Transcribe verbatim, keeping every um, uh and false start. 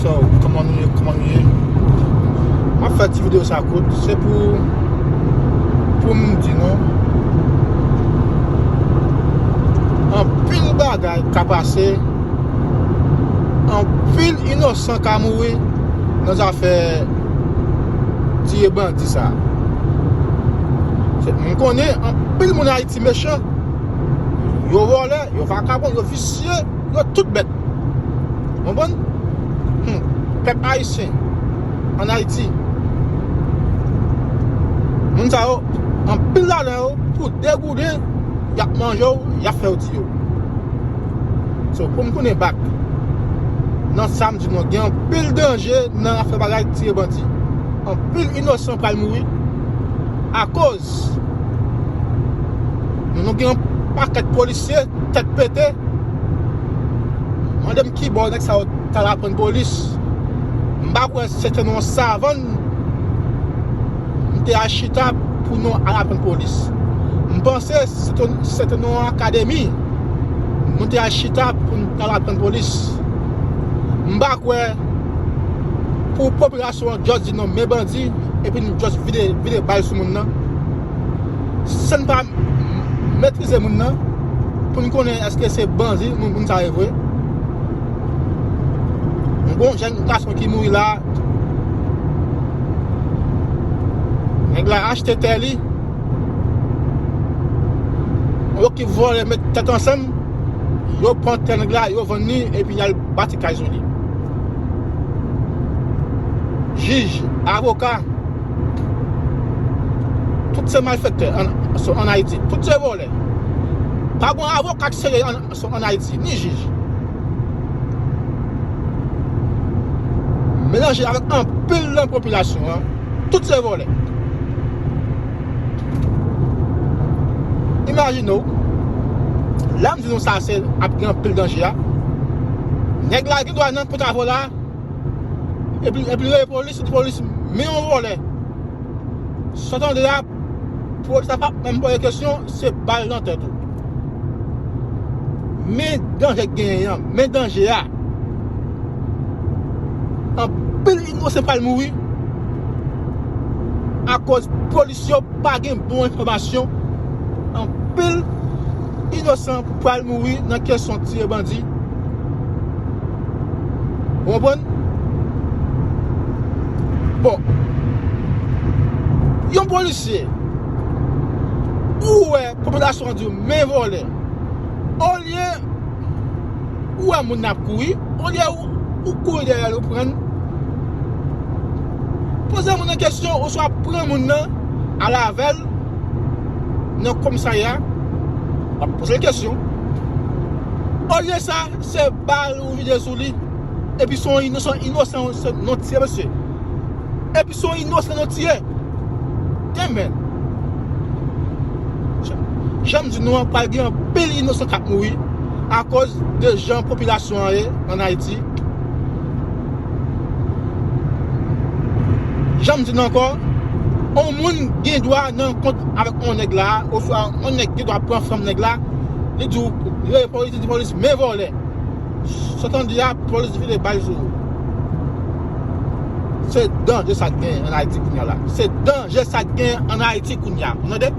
So, kòman nou ye, kòman nou ye? M ap fè ti videyo sa kout. Se pou, pou m di nou, anpil bagay ka pase, anpil inosan ka mouri nan zafè tiye bandi sa. Se, m konnen anpil moun Ayiti mechan, yo vòlè, yo vakabon, yo visye, yo tout bèt. Konprann? Hmm. Pèp ayisyen ann Ayiti, moun sa yo, anpil ladan yo, pou de gouden, y ap manje w, y ap fè yo tiye w. So, pou m tounen back nan sa m di nou, gen anpil danje nan afè bagay tiye bandi. Anpil inosan pral mouri akoz nou, nou gen yon pakèt polisye tèt pete. Mande m ki bò nèg sa yo t al aprann polis. M pa kwè se te nan yon savann m te al chita pou nou al aprann polis. M panse se te, se te nan yon akademi nou te al chita pou n t al aprann polis. M pa kwè pou popilasyon an just di non men bandi epi nou just vide, vide bal sou moun nan. San n pa metrize moun nan, pou n konnen èske se bandi moun, moun sa ye vre. Yon bon jèn gason ki mouri la, nèg la achte tè li, yon ekip vòlè met tèt ansanm, yo pran tè nèg la, yo vann li, epi y al bati kay sou li. Jij, avoka, tout se malfektè ann, ann Ayiti. Tout se vòlè. Pa gen avoka k serye ann, ann Ayiti, ni jij. Melanje avèk anpil nan popilasyon an, tout se vòlè. Imajine w, lè m di nou sa, se ap gen anpil danje a. Nèg la gen dwa nan pòtavò la, epi, epi l rele polis, li di polis, men yon vòlè. Sa w tande a, polis la p ap menm poze kesyon, se bal nan tèt ou. Men danje k genyen an, men danje a. Anpil inosan pral mouri akoz polis yo pa gen bon enfòmasyon. Anpil inosan pral mouri nan kesyon tiye bandi. Ou konprann? Bon, yon polisye, ou wè popilasyon an di w men vòlè, olye ou wè moun nan ap kouri, olye ou, ou kouri dèyè l, ou pran l, poze moun nan kesyon, oswa pran moun nan, al avè l nan komisarya, w ap poze l kesyon. Olye sa, se bal ou vide sou li. Epi se yon inosan, inosan, se non tiye, mesye. Epi se yon inosan non tiye. Demen, jan m di nou an, pral gen anpil inosan k ap mouri akoz de jan popilasyon an ye ann Ayiti. Jan m di nou ankò, yon moun gen dwa nan rankont avèk yon nèg la, oswa yon nèg gen dwa pran fanm nèg la, li di w, li rele polis, li di polis, men vòlè. Sa w tande a, polis vide bal sou ou. Se danje sa k genyen ann Ayiti kounye a la. Se danje sa k genyen ann Ayiti kounye a. Ou tande?